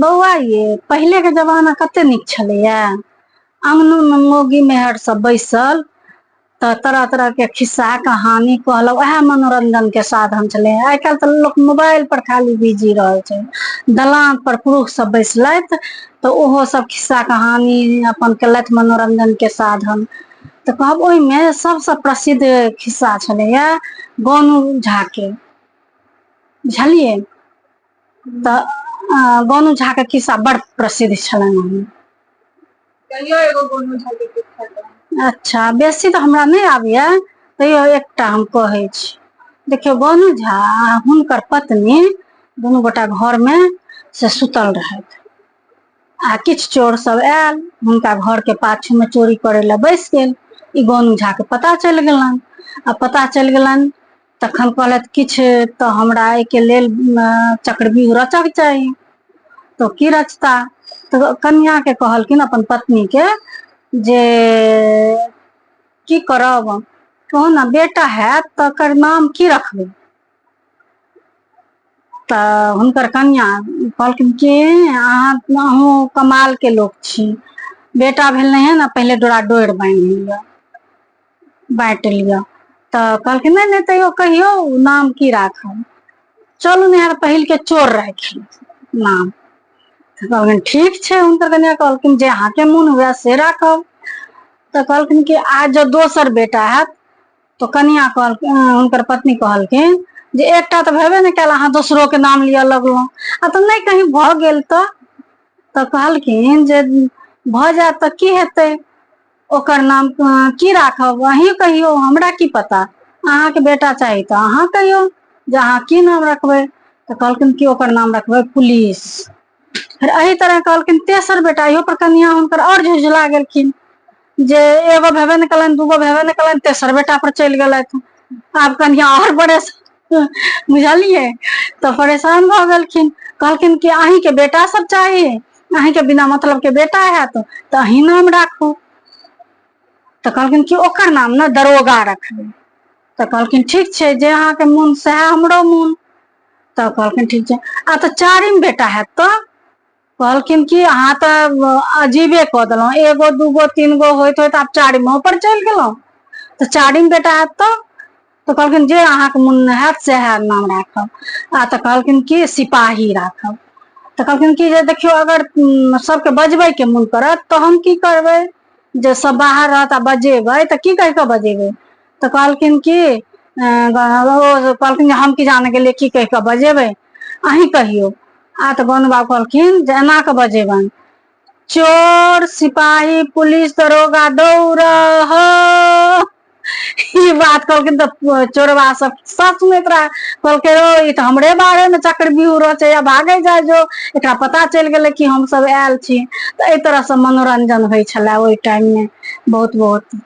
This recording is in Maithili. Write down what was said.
बौआ ये पहिलेके जमाना कते नीक छलैया। अङ्गनोमे मौगी मेहर सब बैसल तऽ तरह तरहके खिस्सा कहानी कहलक, उएह मनोरञ्जनके साधन छलै। आइ काल्हि तऽ लोक मोबाइल पर खाली बिजी रहै छै। दलान पर पुरुष सब बैसलथि तऽ ओहो सब खिस्सा कहानी अपन केलथि मनोरञ्जनके साधन। तऽ कहब ओहिमे सबसँ प्रसिद्ध खिस्सा छलैया गोनू झाके, बुझलियै? तऽ गोनू झाके खिस्सा बड़ प्रसिद्ध छलनि हँ। कहियो एगो गोनू झा के किस्सा कहू। अच्छा, बेसी तऽ हमरा नहि आबैया, तैयो एकटा हम कहै छी। देखियौ, गोनू झा आ हुनकर पत्नी दुनू गोटा घरमे से सुतल रहथि आ किछु चोर सब आयल हुनका घरके पाछूमे चोरी करै लए बैस गेल। ई गोनू झाके पता चलि गेलनि आ पता चलि गेलनि तखन कहलथि किछु तऽ हमरा एहिके लेल चक्रव्यूह रचक चाही, तऽ की रचता? तऽ कनिआँके कहलखिन अपन पत्नीके जे की करब, कहू ने, बेटा हैत तऽ ओकर नाम की रखबै? तऽ हुनकर कनिआँ कहलखिन कि अहाँ अहूँ कमालके लोक छी, बेटा भेल नहि है ने, पहिले डोरा डोरि बान्हि लिअ, बाँटि लिअ। तऽ कहलखिन नहि नहि, तैयो कहियौ नाम की राखब? चलू ने, पहिलके चोर राखि नाम। तऽ कहलखिन ठीक छै। हुनकर कनिया कहलखिन जे अहाँके मोन हुए से राखब। तऽ कहलखिन कि आज जँ दोसर बेटा हैत? तऽ कनिया कहलखिन, हुनकर पत्नी कहलखिन जे एकटा तऽ भेबे नहि कयल, अहाँ दोसरोके नाम लिअ लगलहुँ, आ तऽ नहि कहीं भऽ गेल तऽ? तऽ कहलखिन जे भऽ जायत तऽ की हेतै, ओकर नाम की राखब अहीं कहियौ, हमरा की पता? अहाँके बेटा चाही तऽ अहाँ कहियौ जे अहाँ की नाम रखबै। तऽ कहलखिन कि ओकर नाम रखबै पुलिस। फेर एहि तरह कहलखिन तेसर बेटा, इहो पर कनिया हुनकर आओर झुझला गेलखिन जे एगो भेबे नहि कयलनि, दूगो भेबे नहि कयलनि, तेसर बेटा पर चलि गेलथि। आब कनिया आओर परेशान, बुझलियै? तऽ परेशान भऽ गेलखिन। कहलखिन कि अहींके बेटा सब चाही, अहींके बिना मतलब के बेटा हैत तऽ अहीं नाम राखू। तऽ कहलखिन कि ओकर नाम ने दरोगा रखबै। तऽ कहलखिन ठीक छै, जे अहाँके मोन सएह हमरो मोन। तऽ कहलखिन ठीक छै। आ तऽ चारिम बेटा हैत तऽ? कहलखिन कि अहाँ तऽ अजीबे कऽ देलहुँ, एगो दूगो तीन गो होइत होइत आब चारिमो पर चलि गेलहुँ। तऽ चारिम बेटा हैत तऽ? तऽ कहलखिन जे अहाँके मोन हैत सएह नाम राखब। आ तऽ कहलखिन कि सिपाही राखब। तऽ कहलखिन कि जे देखियौ, अगर सबके बजबैके मोन करत तऽ हम की करबै? जे सब बाहर रहत आ बजेबै तऽ की कहि कऽ बजेबै? तऽ कहलखिन कि ओ कहलखिन जे हम की जाने गेलियै की कहि कऽ बजेबै, अहीं कहियौ। आ तऽ गोनू बाबू कहलखिन जे एना कऽ बजेबनि, चोर सिपाही पुलिस दरोगा दौड़ हो। ई बात कहलखिन तऽ चोरबा सब सब सुनैत रहे, कहलकै रौ, ई तऽ हमरे बारे मे चक्रव्यूह रचैया, भागै जाइ जो, एकरा पता चलि गेलै कि हमसब आयल छी। तऽ एहि तरहसँ मनोरंजन होइ छलै ओहि टाइम मे बहुत बहुत।